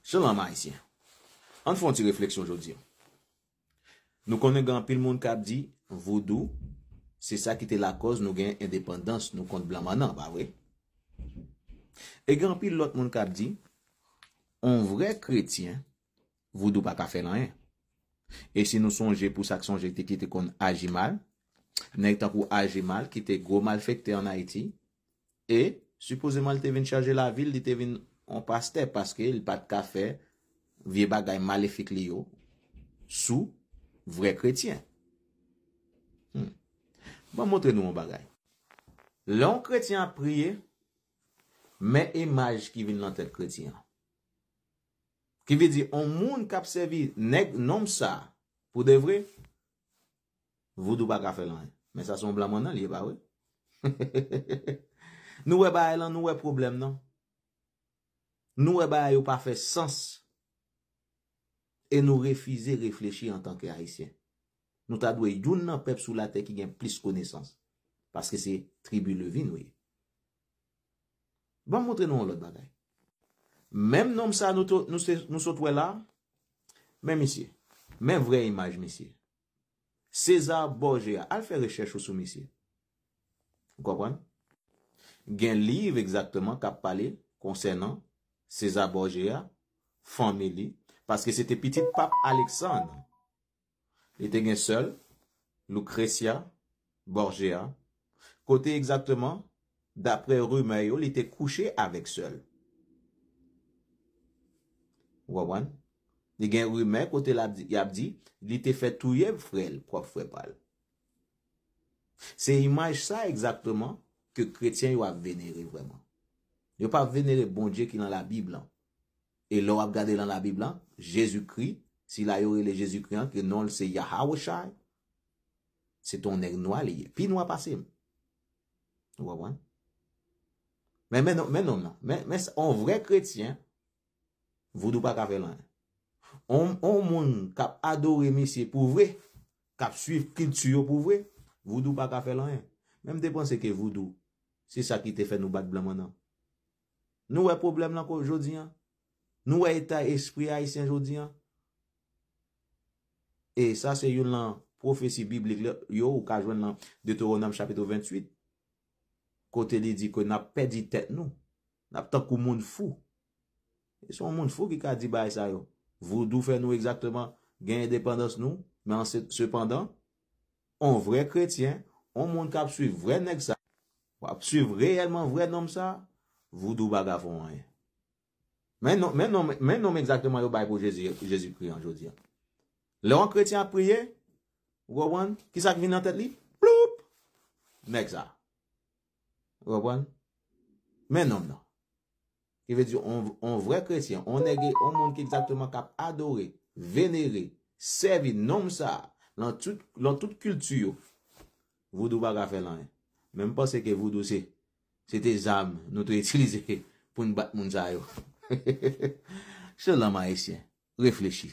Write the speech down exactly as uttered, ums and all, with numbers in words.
Shalom Ayisyen. Ann fè yon ti refleksyon jodi a. Nou konnen gen anpil moun k ap di voudou se sa ki te lakòz nou gen endepandans nou kont blan mannan, pa vre? E gen anpil lòt moun k ap di, on vrè kretyen, voudou pa ka fè l anyen. E si nou sonje pou sa k sonje ki te konn aji mal, nèg tankou aji mal ki te gwo malfektè ann Ayiti, e sipozeman li te vin chanje lavi l, li te vin on pastè paske li pa t ka fè vye bagay malefik li yo sou vrè kretyen. Hmm. Ban m montre nou yon bagay. Lè yon kretyen ap priye, men imaj ki vin nan tèt kretyen an. Ki vle di, on moun k ap sèvi nèg nonm sa pou de vre, voudou pa ka fè l anyen. Men sa se yon blan mannan li ye, pa vre? Nou wè bagay lan, nou wè pwoblèm nan. Nou wè bagay yo pa fè sans. E nou refize reflechi antanke Ayisyen. Nou ta dwe youn nan pèp sou latè ki gen plis konesans. Paske se tribi Levi nou ye. Ban m montre nou yon lòt bagay. Menm nonm sa nou, to- nou, se- nou sot wè la, men misye, men vrè imaj misye. César Borgia, al fè rechèch ou sou misye. Ou konprann? Gen liv egzakteman k ap pale konsènan César Borgia, fanmi li, paske se te pitit pap Aleksann. Li te gen sè l, Lucrecia Borgia, kote egzakteman, daprè rimè yo, li te kouche avèk sè l. Ou konprann? Li gen rimè kote l ap di, y ap di, li te fè touye frè l, pwòp frè pa l. Se imaj sa egzakteman ke kretyen yo ap venere vrèman. Yo pa venere Bondye ki nan Labib lan. E lè w ap gade nan Labib lan, Jezikri, sila yo rele Jezikri an, ke non l se Yahawashai, se te yon nèg nwa li ye. Pi nwa pase m. Ou konprann? Men, men, non- men nonm nan. Men, men, on vrè kretyen, voudou pa ka fè l anyen. On, on moun k ap adore misye pou vre, k ap swiv kilti yo pou vre, voudou pa ka fè l anyen. Men m te panse ke voudou, se sa ki te fè nou bat blan mannan. Nou wè pwoblèm lan ko- jodi an? Nou wè eta espri ayisyen jodi an? E sa se youn lan pwofesi biblik la- yo ou ka jwenn nan Detewonòm chapit venntuit, kote li di ke n ap pèdi tèt nou, n ap tankou moun fou. E se yon moun fou ki ka di bagay sa yo. Voudou fè nou egzakteman gen endepandans nou, men an se- sepandan, on vrè kretyen, on moun k ap swiv vrè nèg sa, w ap swiv reyèlman vrè nonm sa, voudou pa ka fè w anyen. Men non, men non, men non egzakteman yo bay pou Jezi, Jezikri an jodi an. Lè yon kretyen ap priye, ou konprann? Kisa k vin nan tèt li? Ploup! Nèg sa. Ou konprann? Men nonm nan. Ki vle di, on, on vrè kretyen, on nèg, on moun ki egzakteman k ap adore, venere, sèvi nonm sa, lan tout, lan tout kilti yo. Voudou pa ka fè l anyen. Men m panse ke voudou se, se te zam nou te itilize pou n bat moun sa yo. Shalom ayisyen, reflechi.